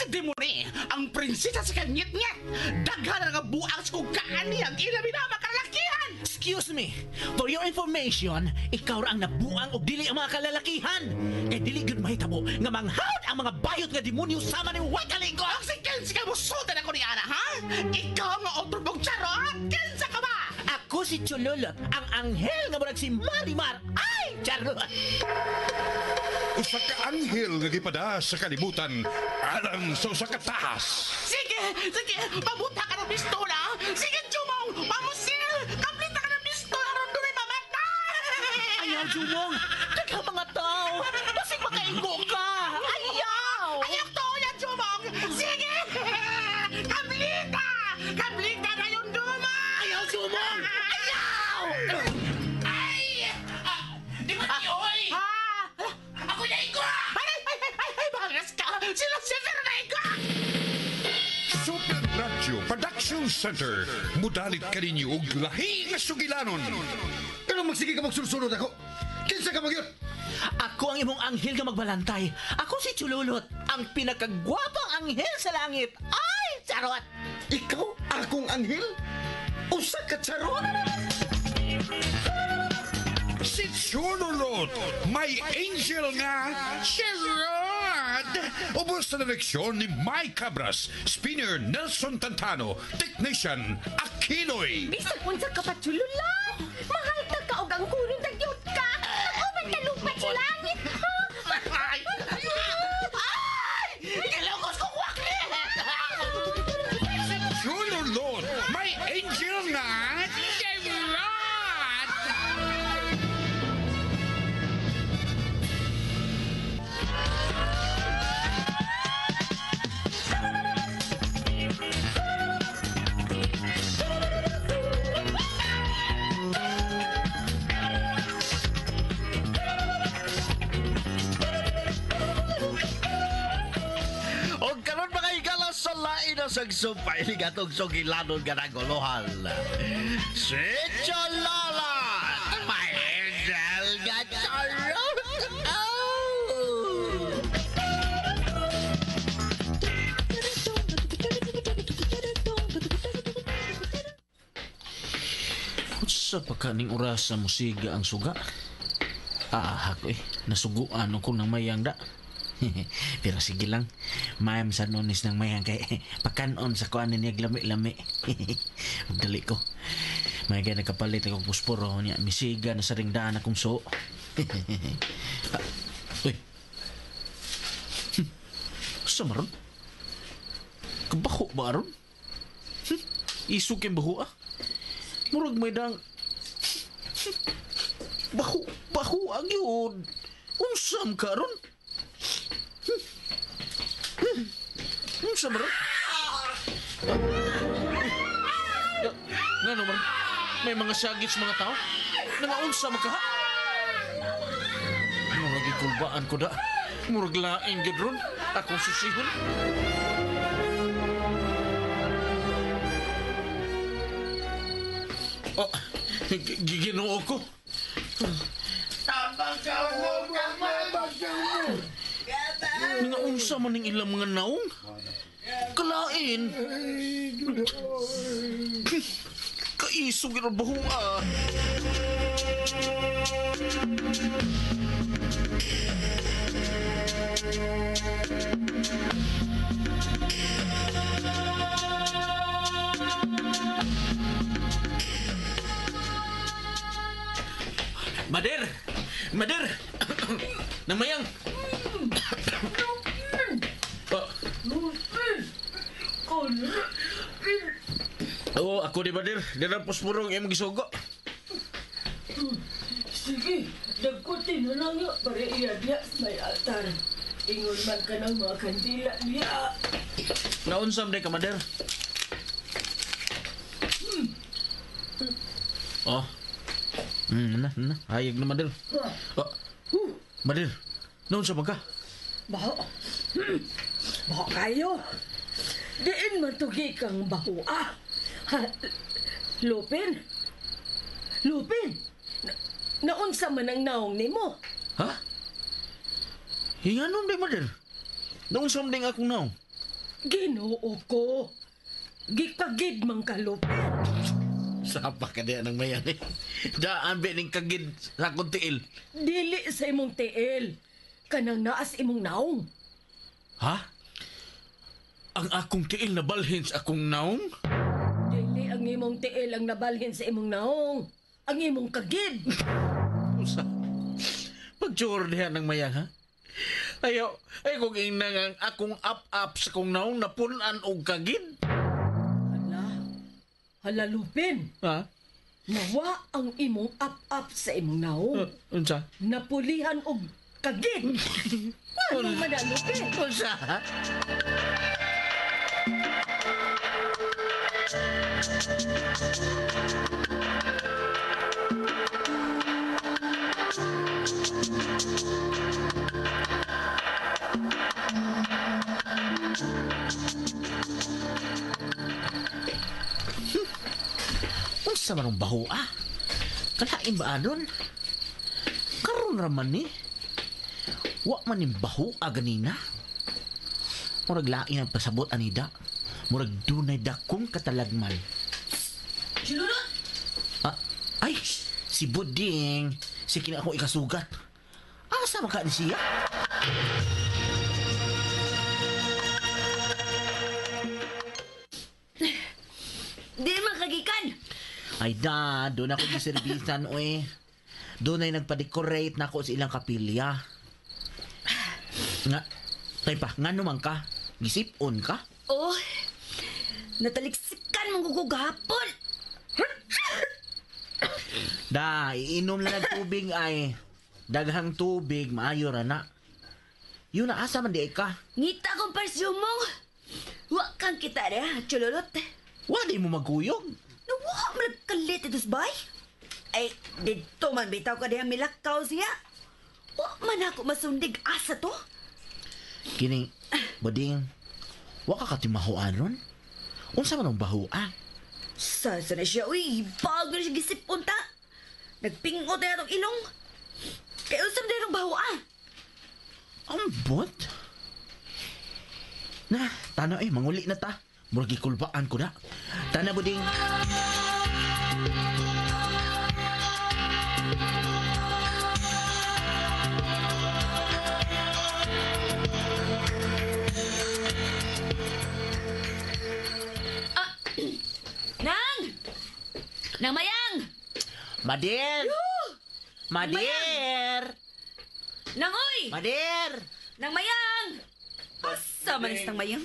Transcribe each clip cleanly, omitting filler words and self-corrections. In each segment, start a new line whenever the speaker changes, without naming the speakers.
Si Demone, ang prinsesa sa kanyit-nyet. Daghan nga buang sa kong kaaniyang ilabi na makalakihan.
Excuse me, for your information, ikaw ra ang nabuang og dili ang mga kalalakihan. Kay dili gyud mahitabo nga manghawd ang mga bayot nga demonyo sama ni way kalingo.
Ang si Kensi ka musultan ako ni Ana, ha? Ikaw nga otro charot? Kinsa ka ba?
Ako si Chululot, ang anghel nga murag si Marimar. Ay, charot!
Usa ka anghel nga gipada sa kalibutan alang sa usa ka tahas.
Sige, sige, pabuta ka ng pistola. Sige, Jumong, pamusil. Kaplita ka ng pistola aron dunay mamatay.
Ayaw, Jumong! Daghang mga tao! Basig makaigo ka! Ayaw!
Ayaw to yan, Jumong. Sige, kaplita. Kaplita na yung duma.
Ayaw, Jumong! Ayaw!
Ay! Ah, di ba oy? Ha? Ako na igo! Ay, ay, ay, ay, ay, bangas ka! Sila si Fernando!
Super Radio Production Center. Mudalit kaninyo og lahi nga sugilanon.
Pero magsige ka magsulsunod ako. Kinsa ka magyot?
Ako ang imong anghel nga magbalantay. Ako si Chululot, ang pinakagwapang anghel sa langit. Ay, charot!
Ikaw akong anghel? Usa ka charot?
Si Chululot, may angel nga Sherrod! Ubos sa direksyon ni Mike Cabras, spinner Nelson Tantano, technician Aquinoy.
Bisag unsa ka pa chululat. Mahal ta ka og ang kuron ta gyud ka. Nag-uban ta lupat sa langit.
Ay! Ay! Gilugos ko wakli!
Si Chululot, may angel nga Sherrod!
Og karon mga higala sa lain na sagsupay ni atong sugilanon nga naguluhan. Si Cholola! May angel nga charot! Oh!
Unsa pa kaning orasa musiga ang suga? Ah, ako eh. Nasuguan ko ng mayang da. Pero sige lang. Mayam sa nonis ng mayang kay pakanon sa kuan niya lami-lami. Magdali ko. May gay nagkapalit akong pusporo niya. Misiga na sa ringdaan akong so. Ah, uy. Sa maron? Kabaho ba aron? Isog kay baho ah. Murag may dang baho, baho ang yun. Unsam ka ron? Unsam ron? Nga naman, may mga sagits mga tao. Nangaunsa man ka ha? Murag ikulbaan ko da. Murag laing gyud ron. Akong susihon. Oh, Ginoo ko. Nga unsa man ning ilang mga naong? Kalain. Kaisog ira baho ah. Mader! Mader! Namayang! Oh. Oo, ako di Mader. Dira puspurong imong gisugo.
Sige, dagkutin na lang yun para iya diya sa may altar. Ingon man ka ng mga kandila niya.
Naunsam day ka, Mader? Oh. Na, na. Hayag na, Mader. Oh. Mader, naunsam man ka?
Baho. Baho kayo. Diin man tugi kang baho ah. Ha, Lupin. Lupin. Naunsa man ang naong nimo?
Ha? Hinganon day, Mader. Naunsam day akong naong.
Ginoo ko. Gikagid mang kalupit.
Sapa ka diya ng mayan eh. Daan ba ning kagid sa akong tiil?
Dili sa imong tiil. Kanang naas imong naong.
Ha? Ang akong tiil nabalhin sa akong naong?
Dili ang imong tiil ang nabalhin sa imong naong. Ang imong kagid.
Unsa? Pagtsur diha ng mayang ha? Ayaw, ay kung inang ang akong up-up sa kong naong napunan og kagid.
Hala. Hala, Lupin.
Ha?
Nawa ang imong up-up sa imong naong.
Unsa?
Napulihan og kagid. Ano man na, Lupin?
Unsa? Unsa man ang baho ah? Kalain ba anon? Karon ra man ni. Wa man ning baho ah ganina. Murag lain ang pasabot anida. Murag dunay dakong katalagman.
Chululot!
Ah, ay, si Buding. Sige na ako ikasugat. Asa man ka ni siya?
Di man kagikan!
Ay da, doon ako giserbisan oy. Doon ay nagpa-decorate na ako sa ilang kapilya. Nga, tay pa, nga naman ka? Gisipon ka?
Oh, nataliksikan mong gugugapon.
Da, iinom lang ng tubig ay. Daghang tubig, maayo ra na. Yun na, asa man di ka?
Ngita kong parsyumong. Wa kang kita re, chululot.
Wa di mo magkuyog.
Nawa man nagkalit ito bay. Ay, dito man bitaw ka diha milakaw siya. Wa man ako masundig asa to.
Kining, Buding, wa ka katimahuan ron? Unsa man ang bahuan?
Sasa na siya, uy, bago na siya gisipon ta. Nagpingot na itong ilong. Kaya usam na itong bahuan.
Ambot? Na, tana eh, manguli na ta. Murag gikulbaan ko na. Tana, Buding.
Nang! Nang mayang!
Madir! Madir!
Nang oy!
Madir!
Nang mayang! Asa man is nang mayang?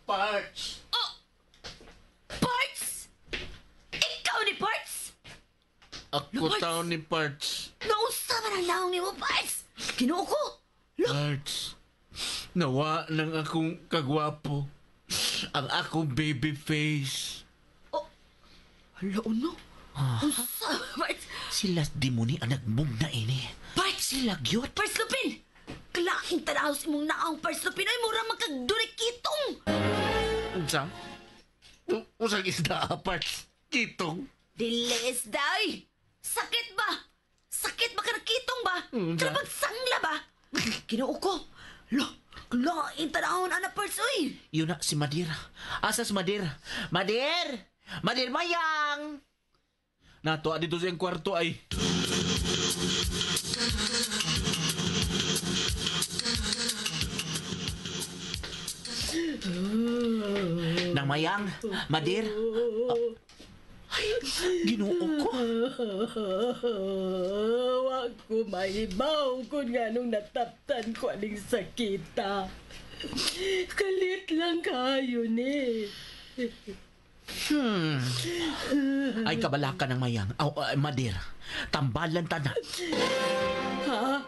Parts!
Oh! Parts! Ikaw ni Parts?
Ako
Parts.
taon ni Parts.
Nausa man ang naong ni mo, Parts! Ginoo ko!
Parts. Nawa ng akong kagwapo. Ang akong baby face.
Oh! Hala, ano? Unsa, Parts?
Sila demoni ang nagmugna ini.
Parts!
Sila gyud.
Parts Lupin! Kalaing tanaw sa imong naong Parts Lupin ay mura magkagdurikitong!
Unsa? Usang isda, Parts? Kitong.
Dilis day! Sakit ba? Sakit ba ka nakitong ba?
Unsa?
Karapag sangla ba? Ginoo ko! Lo! Kalaing tanawon ana Parts oy!
Yun na, si Madir. Asa si Madir? Madir! Madir Mayang! Nato dito sa iyang kwarto ay. Nang Mayang, Madir. Ay, Ginoo ko.
Wa ko mahibaw kung nganong nataptan ko aning sakita. Kalit lang kayo ni.
Ay, kabalaka ng Mayang. Aw, ay, Madir. Tambalan ta na.
Ha?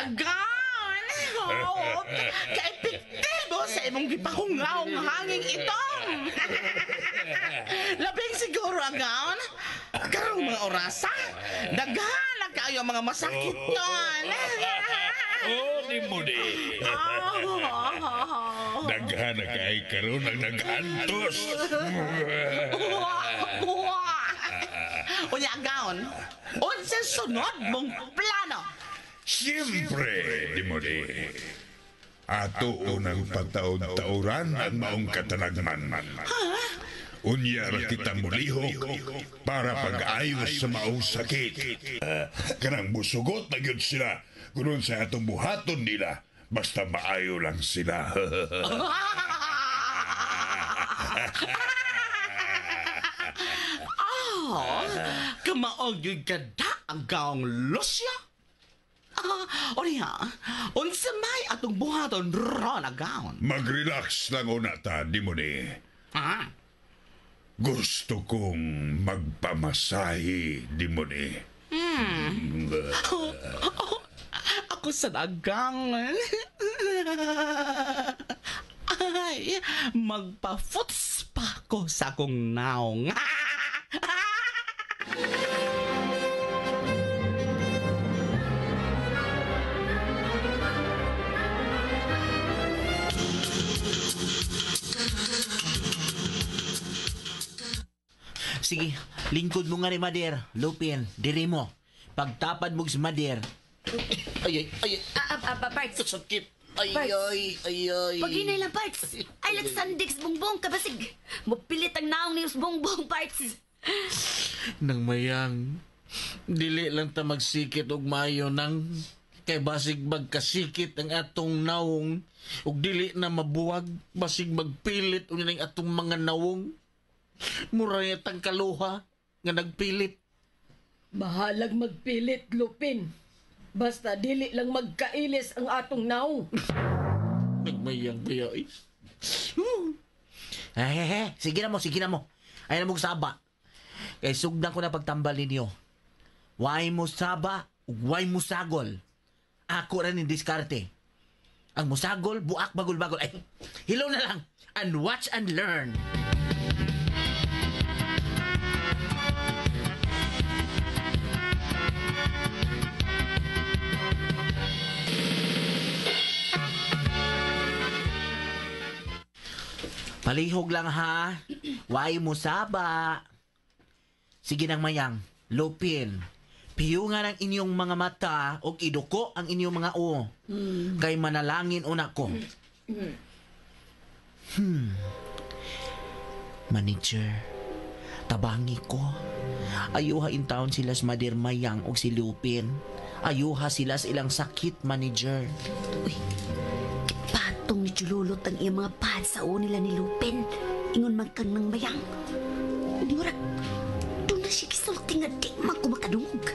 Agan! Hope! Kaepektibo sa imong gipahungaw ang hanging itong! Labing siguro, Agan! Karong mga orasa, daghan na kaayo ang mga masakit ton!
Oh, Dimoni. Daghan na kay karon ang nag-antos.
Unya, gaon. Unsa sunod mong plano?
Siyempre, Dimoni. Ato unang pataon-tauran ang maong katalagman. Unya ra kita mulihok para pag-ayos sa maong sakit. Kanang musugot na gyud sila kunon sa atong buhaton nila. Basta maayo lang sila.
Kamaog yung kada ang gaong Lucia. Unya, unsa may atong buhaton ron ang gaon?
Mag-relax lang una ta, Dimoni.
Ah,
Gusto kong magpamasahe, Dimoni.
Ako sa dagang. Ay, magpa-foots pa ko sa akong naong.
Sige, lingkod mo nga ni Mader. Lupin, diri mo. Pagtapad mo sa Mader.
Ay, ay, ay,
Parts.
sakit. Ay,
Parts.
ay, ay, ay.
Paghinay lang, Parts. Ay, lagsandig sa bongbong, kabasig. Mupilit ang naong ni bongbong, Parts.
Nang mayang, dili lang ta magsikit og maayo nang kay basig magkasikit ang atong nawong ug dili na mabuwag basig magpilit unya ning atong mga nawong. Mura tang kaluha nga nagpilit.
Bahalag magpilit, Lupin. Basta dili lang magkailis ang atong naong.
Nagmayang kaya eh. Eh, sige na mo, sige na mo. Ay na mo saba. Kay sugdan ko na pagtambal ninyo. Why mo saba, ug why mo sagol. Ako ra ning diskarte. Ang musagol, buak bagol-bagol. Ay, hilaw na lang. And watch and learn. Palihog lang ha. Why mo saba? Sige nang mayang, Lupin. Piyungan ang inyong mga mata o iduko ang inyong mga uo. Kay manalangin una ko. Manager, tabangi ko. Ayuha in town sila sa Madir Mayang og si Lupin. Ayuha sila sa ilang sakit, manager.
Uy, patong ni Chululot ang iyang mga pad sa uo nila ni Lupin. Ingon man kang nang mayang. Murag, doon na siya gisulti nga di man ko makadungog.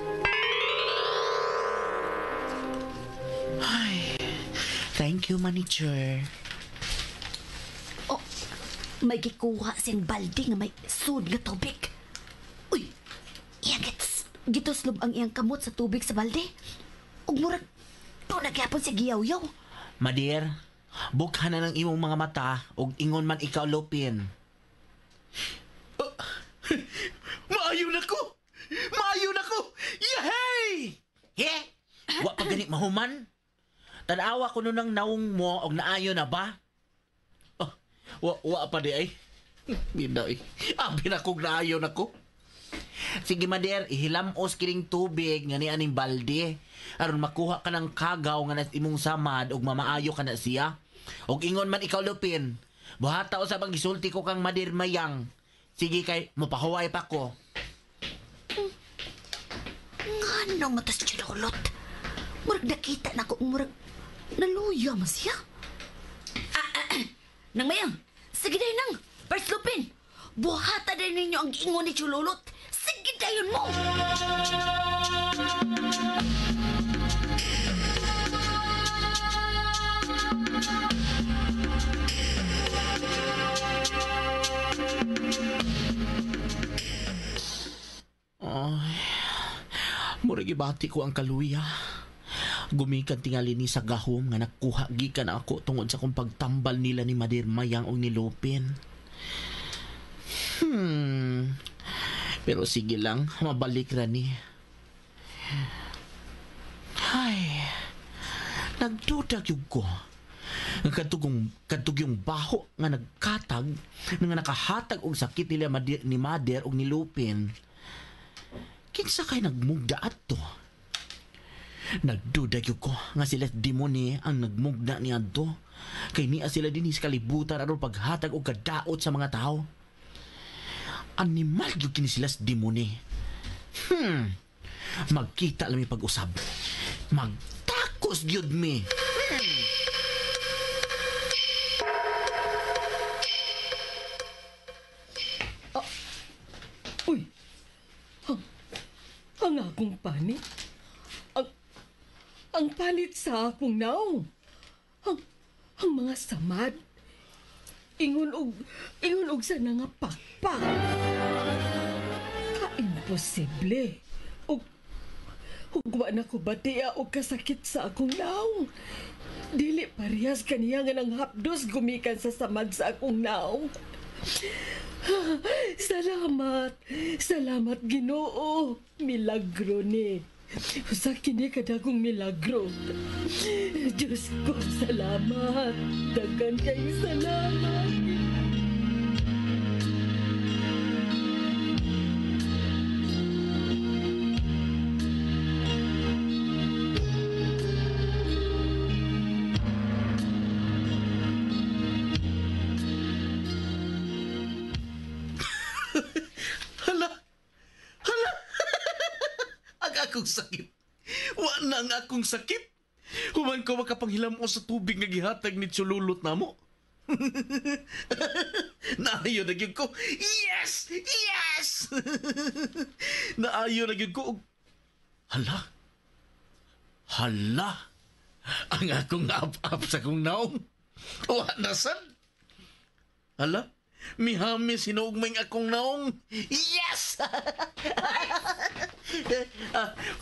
Ay, thank you, manager.
Oh, may gikuha siyang balde nga may sud nga tubig. Uy, iyang gituslob ang iyang kamot sa tubig sa balde. Ug murag, doon na gyapon siya giyaw-yaw.
Madir, bukhan na ng imong mga mata ug ingon man ikaw, Lupin. Maayo na ko! Maayo na ko! Yehey! He? Wa pa gani mahuman? Tanawa ko nun ang naong mo og naayo na ba? Oh, wa pa di ay. Bida ay. Abi na kog naayo na ko. Sige Mader, ihilamos kining tubig nga ni aning balde aron makuha ka ng kagaw nga nas imong samad ug mamaayo ka na siya. Og ingon man ikaw Lupin, buhata usab ang gisulti ko kang Madir Mayang. Sige kay mopahuway pa ko.
Ngano nga tas Chululot? Murag nakita na ko, murag naluya man siya. Nang mayang, sige day nang, Parts Lupin. Buhata day ninyo ang giingon ni Chululot. Sige dayon mo!
Ay, murag ibati ko ang kaluya. Gumikan tingali ni sa gahom nga nakuha gikan ako tungod sa kong pagtambal nila ni Madir Mayang og ni Lupin. Pero sige lang, mabalik ra ni. Ay. Nagduda gyud ko. Ang kadtog yung baho nga nagkatag, nga nakahatag og sakit nila ni Mother og ni Lupin. Kinsa kay nagmugda adto? Nagduda gyud ko nga sila demoni ang nagmugda ni adto. Kay niya sila dinhi sa kalibutan aron paghatag og kadaot sa mga tao. Animal gyud kini sila sa demoni. Magkita lang mi pag-usab. Magtakos gyud mi.
Uy, ang akong panit. Ang panit sa akong naong. Ang mga samad. Ingon og sa nga pakpak. Ka-imposible. Ug wa na ko batia og kasakit sa akong naong. Dili parehas kaniya nga nang hapdos gumikan sa samad sa akong naong. Salamat. Salamat, Ginoo. Milagro ni. Usa kini kadagong milagro. Diyos ko, salamat. Daghan kayong salamat.
Hala! Hala! Ang akong sakit. Wa na ang akong sakit. Human ko makapanghilamo sa tubig nga gihatag ni Chululot namo. Naayo na gyud ko. Yes! Yes! Naayo na gyud ko. Hala! Hala! Ang akong ap-ap sa akong naong. Wa na sad. Hala! Mihami sinuog may akong naong. Yes!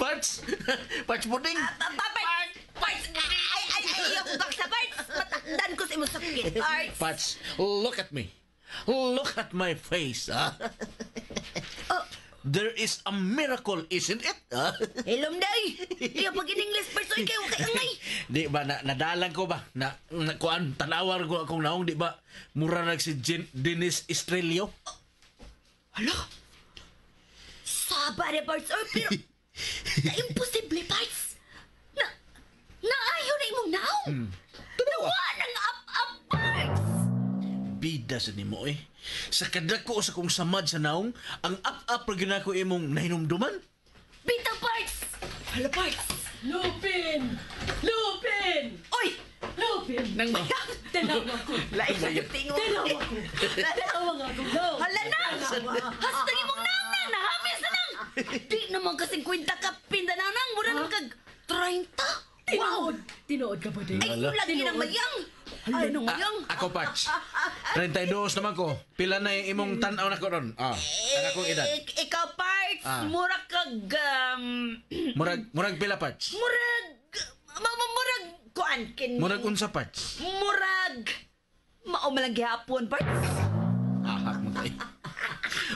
Parts! Parts pudding!
Parts! Parts! Ay, ay, ay, ayoko baksa, Parts! Matakdan ko sa imong sakit, Parts!
Parts, look at me. Look at my face. Ah? There is a miracle, isn't it? Ah?
Hello, day! Iyo, pag in-English, Parts, oy, kayo, kay angay!
Di ba, nadalang ko ba? Na kuan, tanawar ko akong naong, di ba? Mura nag si Dennis Estrello.
Hala! Saba na, Parts, oy, pero... Na-imposible, Parts! Naayo na imong naong! Nawa ng up-up, Parts!
Bida sa nimo eh. Sa kadako sa kong samad sa naong, ang up-up ra gyud nako imong nahinumduman.
Bitaw, Parts! Hala, Parts!
Lupin! Lupin!
Oy!
Lupin!
Nang
Tanawa ko.
Lain sa tingo.
Tanawa ko. Tanawa nga akong naong.
Hala na! Hasta imong naong na! Nahamis na nang! Di naman kasing kwenta ka pinda na nang! Mura naman kag 30! Wow!
Tinuod. Tinuod ka ba din?
Ay, lagi nang mayang! Ay, nang mayang!
Ako, Patch. 32 naman ko. Pila na yung imong tan-aw na ko ron? Ah, ang akong edad.
Ikaw, Parts!
Ah.
Mura kag...
Murag pila, Patch?
Murag... Murag... Kuan, kin...
Murag unsa, Patch?
Murag... Mao man lang gihapon, Parts.
Ahak mo kay.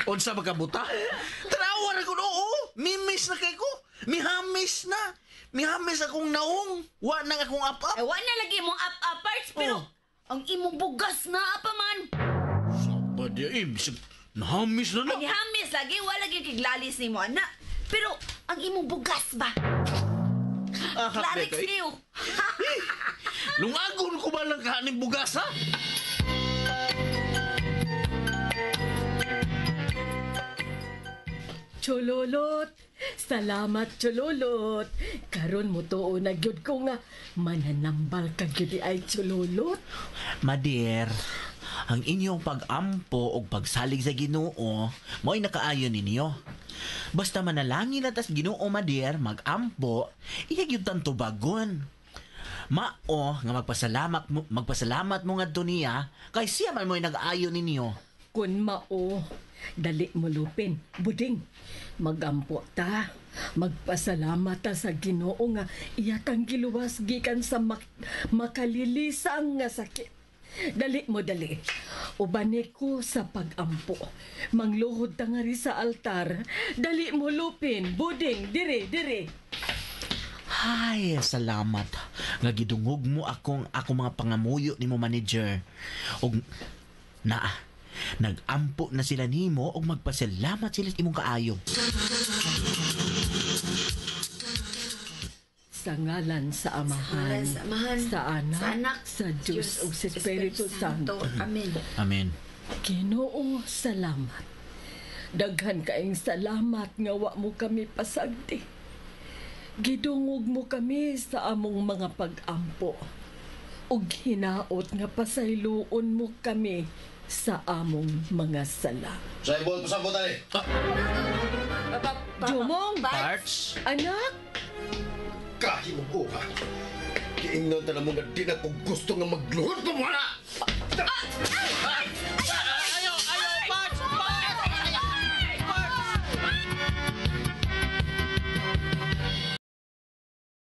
Unsa ba kabuta? Tanawa ra ko oo. Mimis na kay ko. Mihamis na. Mihamis akong naong. Wa nang akong up-up.
Ay, wa na lagi imong up-up, Parts, pero...
Oh.
Ang imong bugas na pa man.
Saba di eh. Bisag, nahamis na na.
Ay, nihamis lagi. Wala lagi kiglalis ni mo, anak. Pero, ang imong bugas ba?
Ahak
Clarix
di kay.
kayo.
Lungagon ko ba lang kahaning bugas, ha?
Chululot! Salamat, Chululot! Karon mo tuo na gyud ko nga mananambal ka gyud ay Chululot.
Madir, ang inyong pag-ampo o pagsalig sa Ginoo mo'y nakaayon ninyo. Basta manalangin na tas Ginoo, Madir, mag-ampo, iya gyud tan tubagon. Mao nga magpasalamat mo ngadto niya kay siya man mo'y nag-ayon ninyo.
Kun mao, dali mo Lupin, buding. Magampo ta, magpasalamat ta sa Ginoo nga iya kang giluwas gikan sa makalilisang nga sakit. Dali mo dali. Ubani ko sa pagampo. Mangluhod ta nga ri sa altar. Dali mo Lupin, buding, dire, dire.
Hay, salamat. Nga gidungog mo akong ako mga pangamuyo nimo, manager. Og naa, nagampo na sila nimo og magpasalamat sila sa imong kaayo.
Sa ngalan sa Amahan,
Sa ngalan sa Amahan,
sa Anak,
sa Anak,
sa Diyos, ug sa Espiritu Santo.
Amen.
Amen.
Ginoo, salamat. Daghan kaing salamat nga wa mo kami pasagdi. Gidungog mo kami sa among mga pag-ampo. Ug hinaot nga pasayloon mo kami sa among mga sala.
Sa ibon, pasabot ay.
Jumong!
Parts?
Anak!
Kahimong ko, ha? Giingnon ta na mo nga di na ko gusto nga magluhod pa mo na!